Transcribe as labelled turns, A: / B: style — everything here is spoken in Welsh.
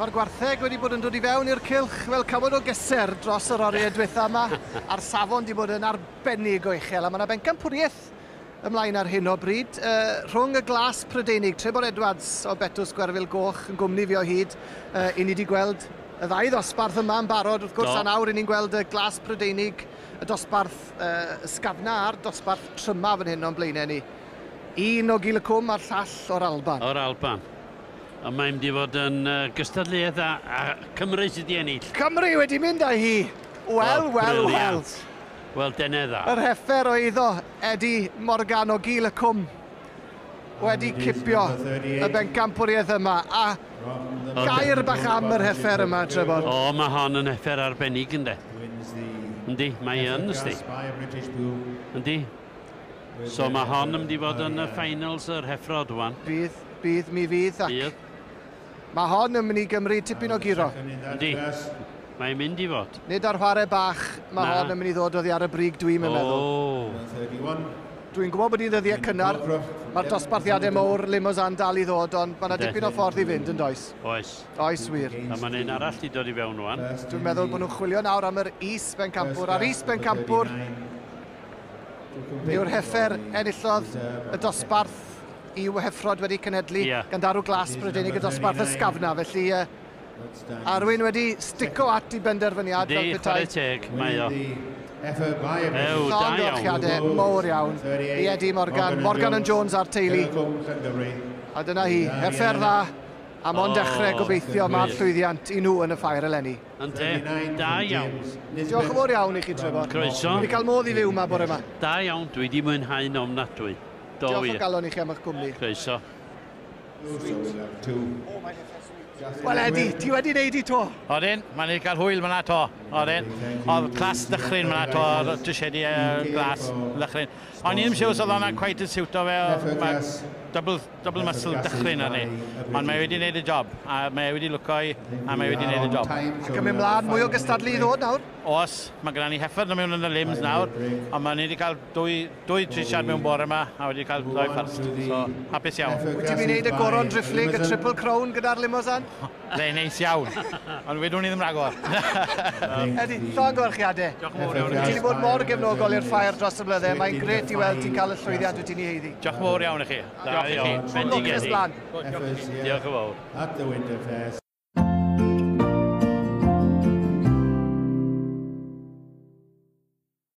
A: Mae'r gwartheg wedi bod yn dod i fewn i'r cylch fel cawod o gyser dros yr oriau diwetha yma, a'r safon wedi bod yn arbennig o uchel, a mae yna bencampwriaeth ymlaen ar hyn o bryd. Rhwng y glas Prydeinig, Trebor Edwards o Betws Gwerfyl Goch yn gwmni fi o hyd, i ni wedi gweld y ddau ddosbarth yma yn barod, wrth gwrs, a nawr i ni'n gweld y glas Prydeinig, y dosbarth ysgafna a'r dosbarth tryma fan hyn o'n blaenau ni. Un o Gil y Cwm a'r llall o'r Alban.
B: O'r Alban. A mae'n mynd i fod yn gystadleuaeth a Cymru sydd wedi ennill.
A: Cymru wedi mynd â hi! Wel, wel, wel.
B: Wel, dyna dda.
A: Yr heffer o eiddo Eddie Morgan o Gil y Cwm wedi cipio y bencampwriaeth yma. A gair bach am yr heffer yma, Trebor.
B: O, mae hon yn heffer arbennig, ynddo. Yndi, mae yn, ysdi. Yndi. So mae hon yn mynd i fod yn y finals yr heffrod, wan.
A: Bydd, bydd, mi fydd. Ac
B: bydd.
A: Mae hon yn mynd i gymryd tipyn o guro.
B: Yndi, mae'n mynd i fod.
A: Nid ar chwarae bach, mae hon yn mynd i ddod oddi ar y brig, dwi'n meddwl. Dwi'n gwybod bod hi'n ddyddiau cynnar, mae'r dosbarthiadau mawr Limousin dal i ddod, ond mae yna dipyn o ffordd i fynd, yn does?
B: Oes.
A: Oes, wir.
B: A mae'n un arall i dod i fewn rwan.
A: Dwi'n meddwl bod nhw'n chwilio nawr am yr is-bencampwr, a'r is-bencampwr yw'r heffer enillodd y dosbarth i'w heffrod wedi cenhedlu gan darw glas Prydeinig y dosbarth ysgafna, felly Arwyn wedi stico at i benderfyniad.
B: Yndi, chwarae teg, mae o. Ew, da iawn.
A: Llongyfarchiadau mawr iawn i Eddie Morgan, Morgan and Jones a'r teulu. A dyna hi, heffer dda, a mond dechrau gobeithio mae'r llwyddiant i nhw yn y ffair eleni.
B: Ynde, da iawn.
A: Diolch yn fawr iawn i chi, Trebor.
B: Croeso.
A: Wedi cael modd i fyw yma bore yma.
B: Da iawn, dwi wedi mwynhau'n ofnadwy.
A: Diolch o galon i chi am eich cwmni.
B: Croeso.
A: Wel Eddie, ti wedi wneud i to?
C: Odyn, mae'n i gael hwyl fyna to. Odyn. Oedd clas dychryn fyna to, drisiedi glas dychryn. O'n i ddim siŵr os oedd hwnna'n quite yn siwto fe, mae double muscle dychryn arni. Ond mae wedi wneud y job, a mae wedi lwco i, a mae wedi wneud y job.
A: Ac yn mynd mlaen, mwy o gystadlu i ddod nawr?
C: Oes, mae gyda ni heffer mewn yn y limbs nawr, ond mae ni wedi cael dwy trisiad mewn bore yma, a wedi cael dwy first, so hapus iawn.
A: Wyt ti'n mynd i wneud y goron driphlyg, y triple crown gyda'r Limousin?
C: Le, neis iawn, ond wedwn ni ddim rhagor.
A: Eddie, llongyfarchiadau.
C: Diolch yn fawr iawn.
A: Ti wedi bod mor gefnogol i'r ffair dros y blynydde, mae'n grêt i weld ti'n cael y llwyddiant wyt ti'n ei haeddu.
C: Diolch yn fawr iawn i chi. Diolch i chi.
A: Lwcus mlaen.
B: Diolch yn fawr.